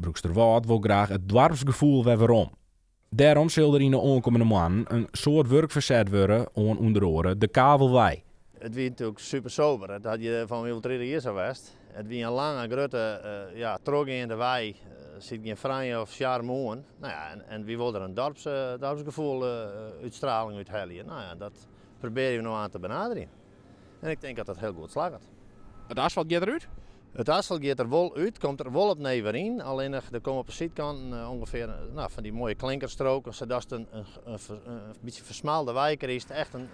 Broeksterwâld wol graach it doarpsgefoel wer werom. Dêrom sil der yn de oankommende moannen in soad wurk ferset wurde oan ûnder oare de Kavelwei. It wie natuerlik super sober. It hat hjir fan wol 30 jier sa west. It wie in lange, grutte, ja, trochgeande wei. Der siet gjin franje of sjarme oan. No ja, en wy wolle der in dorps, dorpsgefoel útstraling út helje. No ja, dat probearje we no oan te benaderjen. En ik tink dat dat hiel goed slagget. It asfalt giet derút? It asfalt giet der wol út, komt der wol opnij wer yn. Allinnich der komme op de sydkanten ûngefear no, fan dy moaie klinkerstroken, sadatst in bytsje fersmalde wei krijst, echt in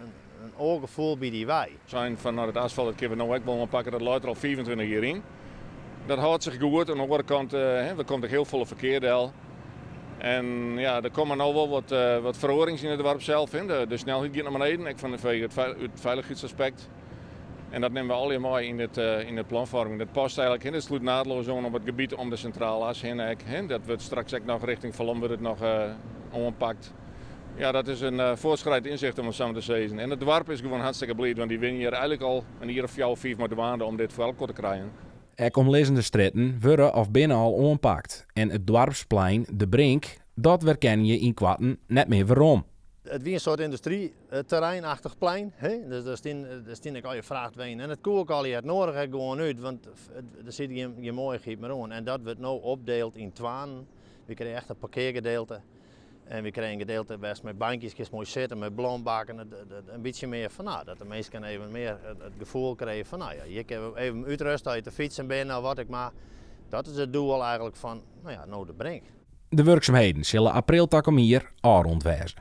oar gefoel by dy wei. Sein fan no, dat asfalt dat kinne we no ek wol oanpakke, dat leit der al 25 jier yn. Dat hâldt sich goed. Oan de oare kant, der komt ek hiel folle ferkear del. En ja, der komme no wol wat feroarings yn it doarp sels. De snelheid giet nei beneden, ek fanwege it feilichheidsaspekt. En dat nimme we allegear mei yn de planfoarming. Dat past eigenlijk, dat slút naadloos oan op it gebiet om de Sintrale As hinne ek. Dat wurdt straks ek noch richting Falom wurdt it noch oanpakt. Ja, dat is in voortschrijdend inzicht om it sa mar te sizzen. En it doarp is gewoan hartstikke bliid, want dy binne hjir eigenlik al in jier of fjouwer, fiif mei dwaande om dit foar elkoar te krijen. Ek omlizzende strjitten wurde of binne al oanpakt en it doarpsplein De Brink, dat werkenne je ynkoarten net mear werom. It wie in soart yndustryterreinachtich plein, hè? Dus dêr stiene ek allegear frachtweinen en it koe ek allegear it nodige ek gewoan út, want der siet gjin moaiïchheid mear oan. En dat wurdt no opdeeld yn twaen. Wy krije echt in parkeargedeelte en wy krije in gedeelte wêr'tst mei bankjes kinst moai sitte, mei blombakken, in bytsje mear fan no, dat de minsken even mear it gefoel krije fan no ja, hjir kinne we even útrêste as je te fytsen binne of wat ek mar. Dat is it doel eigenlik fan no ja, no De Brink. De wurksumheden sille april takom jier ôfrûn wêze.